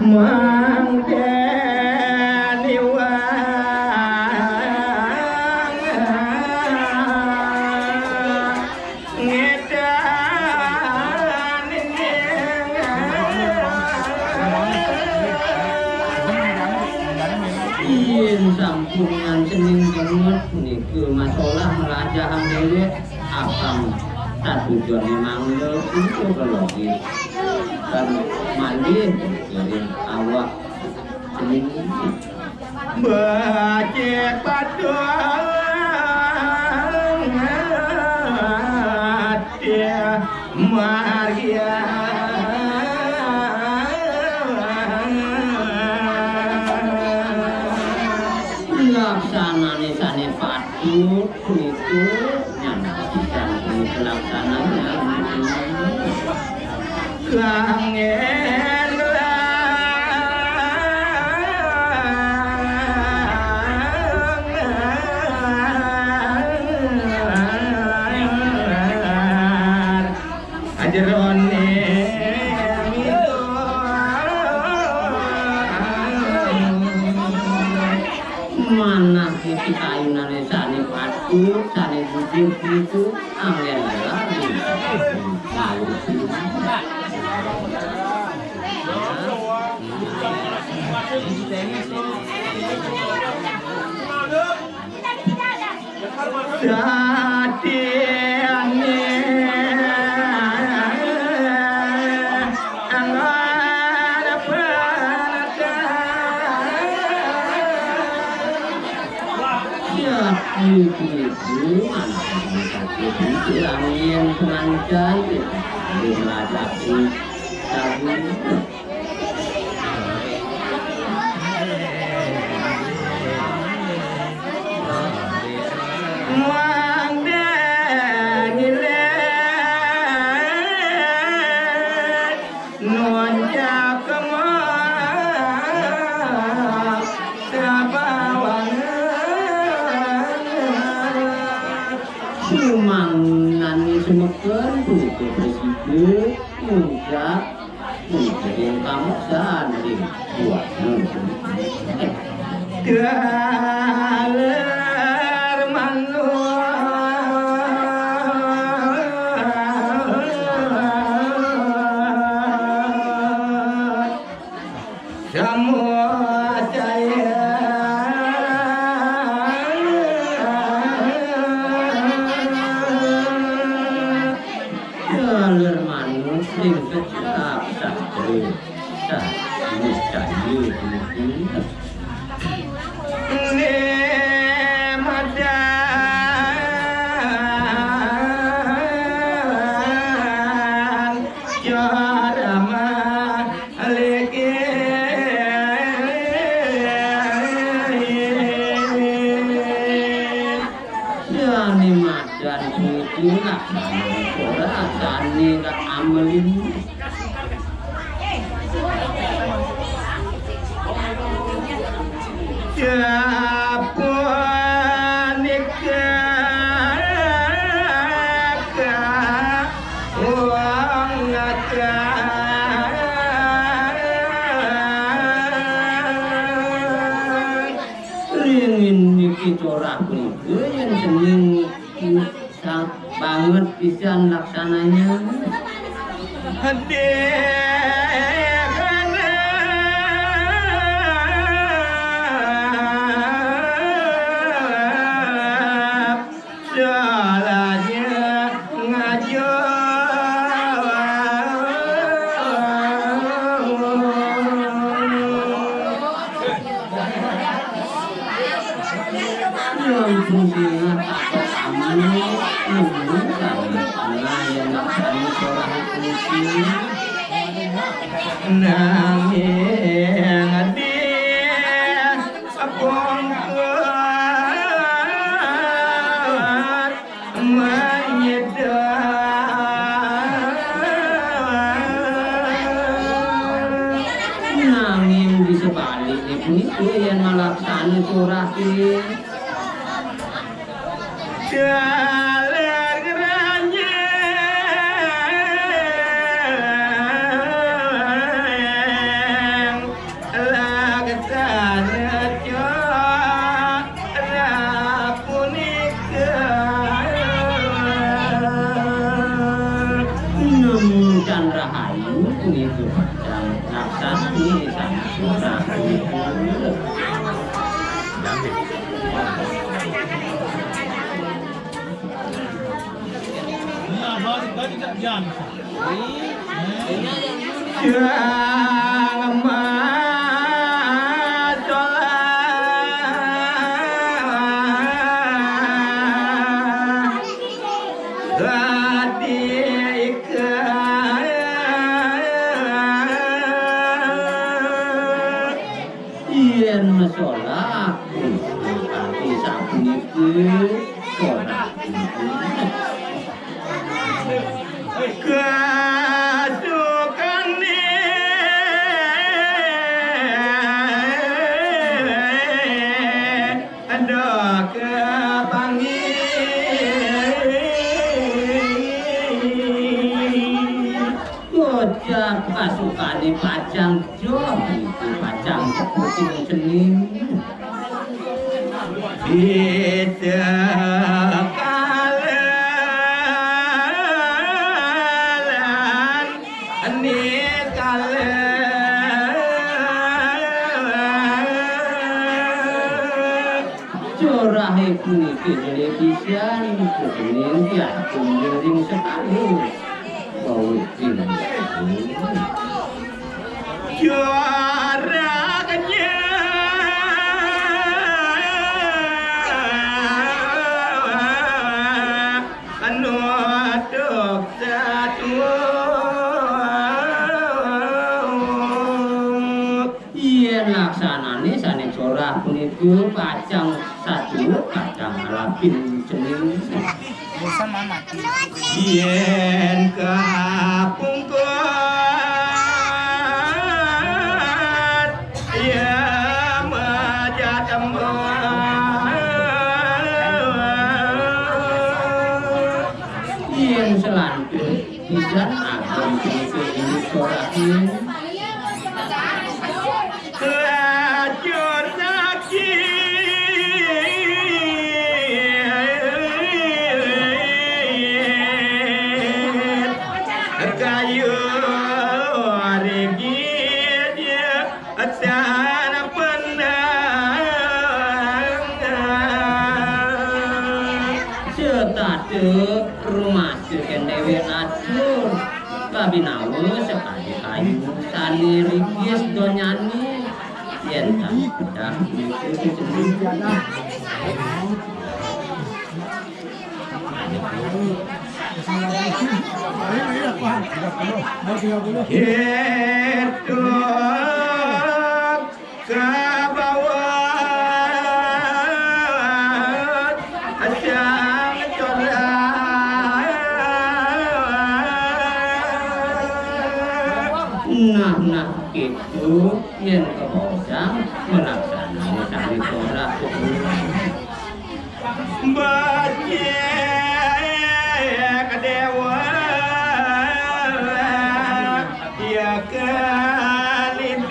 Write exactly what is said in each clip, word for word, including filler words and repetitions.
Mangkene wang ngedan yen sampun ngantening banget niku masalah melajahang dewek, abang tatujone mangga untuk lagi dan malih mikirin awak sendiri. Becik padung ati Maria. Laksanane sane patut niku nyambi pisan kelaksananya. Kangen ajerone manah iki kayunane sane patut, sane bujur niku angel lali. Dadiane anggar panata. Ya, ibu-ibu, anak-anak ibu, yen pengantin, ibu melajari sabu. Wang dang ilet. Nuwun cakema sabawana. Sumangnane sumeken punika prasida ngucap muncul pameksan ring buana. Galer manut samudaya. Galer manut ring kecap satri. Niscaya puniki. Ning madan cara maliki. Jane madan puniki laksana ora jane amelin. Sapunika wong akeh. Ringin niki corah punika yen seni Sa-, banget pisan laksananya. Dalane ngajo. Nanging dia pungkur menyedot. Nanging di sebaliknya punika yen malaksana curah ki. Jalan Ranjang. Jan rahayu niku pacang laksanane sampun rahayu. Jang masolah. Hadi ika yen masolah, kanthi sapunika solah kasukane. Aduh, kepangi. Bocah kasukane pacang joh, pacang keputing cening. Bisa kalah. Nikala corahe puniki jeleh pisan, kepening diatur miring sekali. Bau tinggi. Coraknya anu duk satu. Yen laksanane sane corah punika pacang satu, kadang alapin cening. Bosan, Mama. Yen kapungkur, ya majatembung. Yen selantur pisan ageng punika inggih corahing. Lajur sakit kayu rigid. Atan penang setata rumasa ken dewek atur, kabinawa sakadi kayu sane rigis donyane, yen tan pedah niku sesungguhnya. Hidup ka bawah asang corak. Nah, nah, gitu. Yen kabosang, malaksanane sane corak. Becik dewa ya kalidin.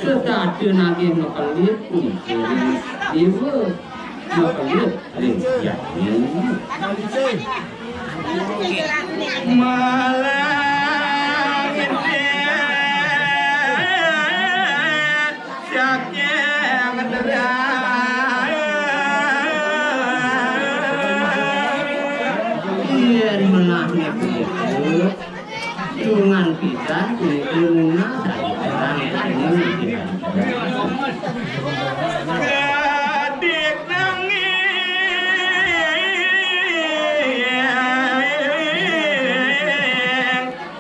Setata nagih makelid, dewa makelid ring jati. Malang saking terang. Yen menawi punika, dungan pisan punika nunas saking terang. Gadik nanging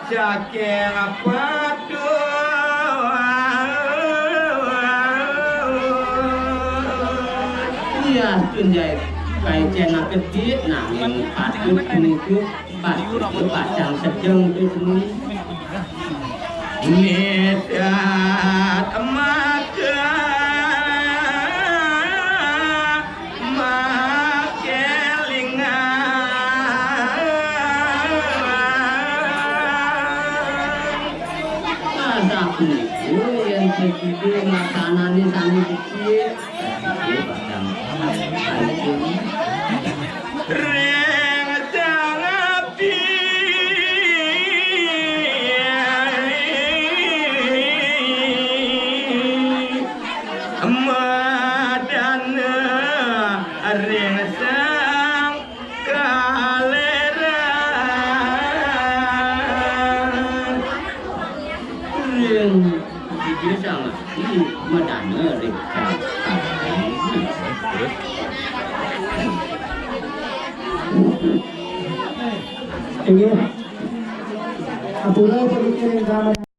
saking patut. Iya, tunjai kaicen akedit nanging patut punika. Pacang sedeng tu seni. Niat maka makelingan. Sasapunika yen sesida makanane sami becik, sesida bakal kancing. Inggih. Ampura puniki ring drama.